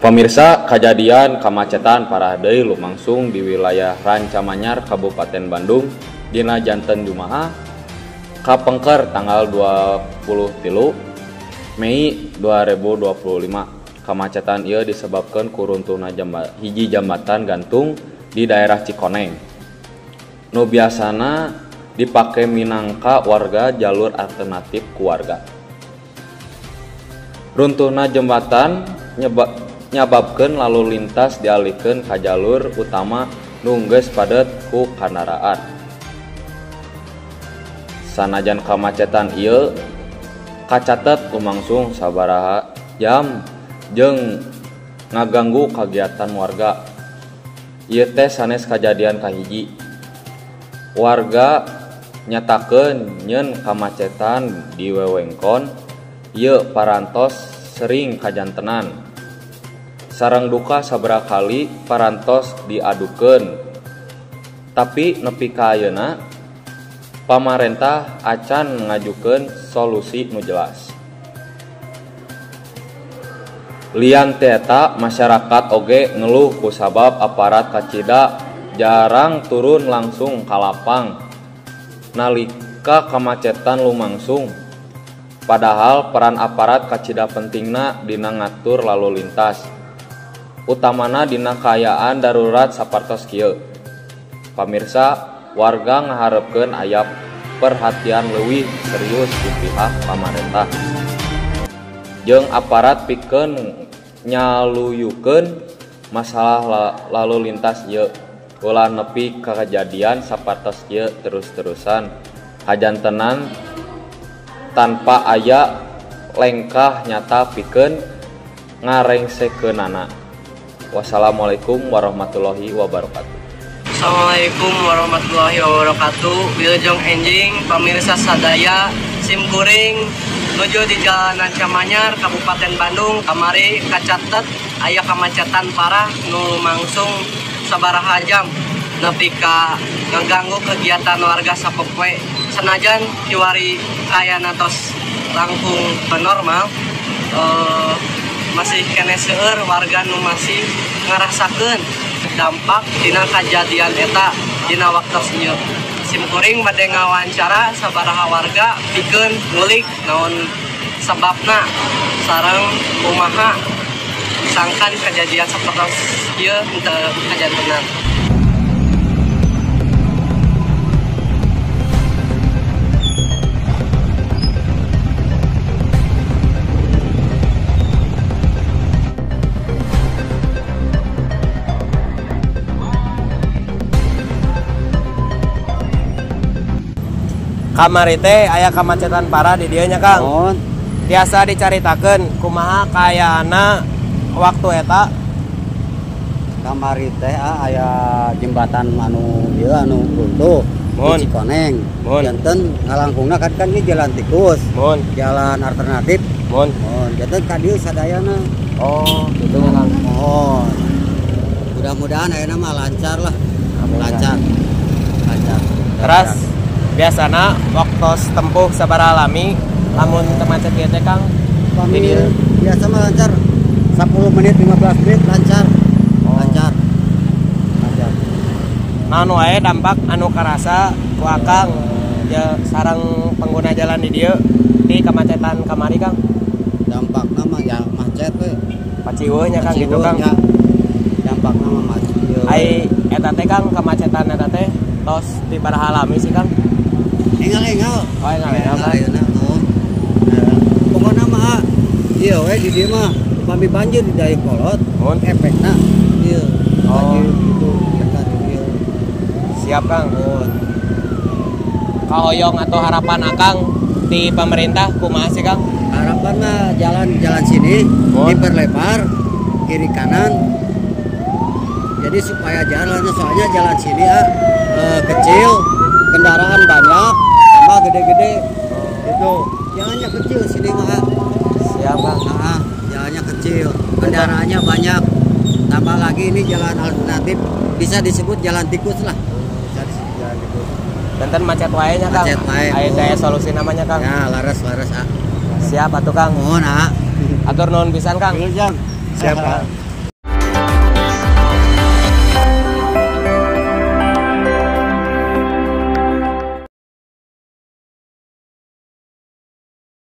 Pamirsa, kajadian kamacetan parah deui lumangsung di wilayah Rancamanyar, Kabupaten Bandung dina janten Jumaah kapengker tanggal 23 Mei 2025. Kamacetan ieu disebabkeun ku runtuhna hiji jambatan gantung di daerah Cikoneng nu biasana dipake minangka warga jalur alternatif ku warga. Runtuhna jembatan nyababkeun lalu lintas dialihkeun ka jalur utama nu geus padet ku kandaraan. Sanajan kamacetan ieu kacatet lumangsung sabaraha jam jeung ngaganggu kagiatan warga. Ieu teh sanes kajadian kahiji. Warga nyatakeun nyeun kamacetan di wewengkon ieu parantos sering kajantenan. Sareng duka sabaraha kali parantos diadukeun. Tapi nepi ka ayeuna pamarentah acan ngajukeun solusi nu jelas. Lian ti eta, masyarakat oge ngeluh kusabab aparat kacida jarang turun langsung ka lapang nalika kamacetan lumangsung. Padahal peran aparat kacida pentingna dina ngatur lalu lintas, utamana dina kaayaan darurat sapartos kieu. Pamirsa, warga ngaharepkeun aya perhatian leuwih serius di pihak pamarentah jeung aparat pikeun nyaluyukeun masalah lalu lintas ieu. Ulah nepi ka kejadian sapartos kieu terus-terusan kajantenan tanpa aya lengkah nyata pikeun ngarengsekeunana. Wassalamualaikum warahmatullahi wabarakatuh. Assalamualaikum warahmatullahi wabarakatuh. Wilujeng enjing pamirsa sadaya, sim kuring nuju di Jalan Rancamanyar, Kabupaten Bandung. Kamari kacatet aya kamacetan parah nu langsung sabaraha jam nepi ka ngaganggu kegiatan warga sapopoe. Senajan kiwari kaayana tos langkung normal, masih keneh seueur warga nu masih ngarasakeun dampak dina kajadian eta dina waktos ieu. Sim kuring bade ngawawancara sabaraha warga pikeun ngulik naon sababna sareng kumaha sangkan kejadian sapertos ieu teu kajantenan. Kamari teh aya kamacetan parah di dieu nya, Kang. Oh. Biasa dicaritakeun kumaha kaayana waktu eta? Kamari teh aya jembatan anu ieu anu runtuh di Cikoneng. Janten ngalangkungna kan ieu jalan tikus. Mun. Jalan alternatif. Mun. Mun. Janten ka dieu sadayana. Oh, kitu nya, Kang. Oh. Mudah-mudahan ayeuna mah lancar lah. Amin. Lancar. Lancar. Terus biasana waktu tempuh sabaraha lami lamun teu macet ieu teh, Kang? Pami biasa mah lancar 10 menit 15 menit lancar. Oh. Lancar. Lancar. Naon wae dampak anu karasa ku Akang ya sareng pengguna jalan di dieu di kemacetan kamari, Kang? Dampakna mah ya macet we. Paciweuh nya, Kang, gitu, Kang. Ya. Dampakna mah macet. Ai eta teh, Kang, kemacetan eta teh tos di baraha lami sih, Kang? Engal-engal. Oh, engal-engal. Ayeuna oh. Pokona mah ieu we di dieu mah upami banjir di Dayeuhkolot, efekna ieu banjir gitu dekat ieu. Siap, Kang. Kahoyong atau harapan Akang di pemerintah kumaha sih, Kang? Harapan mah jalan-jalan sini diperlebar kiri kanan. Jadi supaya jalannya, soalnya jalan sini kecil, kendaraan banyak, tambah gede-gede. Itu jalannya kecil sini mah. Siap, Kang. Nah, jalannya kecil, kendaraannya banyak. Tambah lagi ini jalan alternatif, bisa disebut jalan tikus lah. Bisa disebut jalan tikus. Benten macet wae nya, Kang. Macet wae. Aya teh solusi namanya, Kang. Ya, laras-laras, ah. Siap atuh, Kang. Mohon, ah. Atur nuhun pisan, Kang. Siap, Kang.